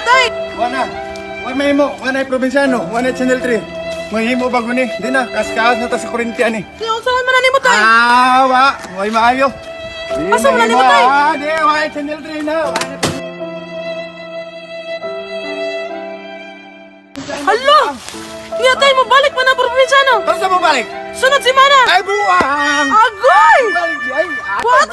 tay? Wala. Wa may mo, wala probinsyano, wala Channel 3. Mahimo ba guni? Di na, kaskaas na ta sa kuryente ani. Di unsaon man na nimo, tay? Ah, wa, way maayo. Di Asa man na nimo, mahimo, tay? Ah, di, wa Channel 3 na. Wa na. Hala! Niya tay, mo balik pa na probinsyano. Para sa balik. Sunod semana. Ay, buwang! Agoy! Balik, ay, ah. What?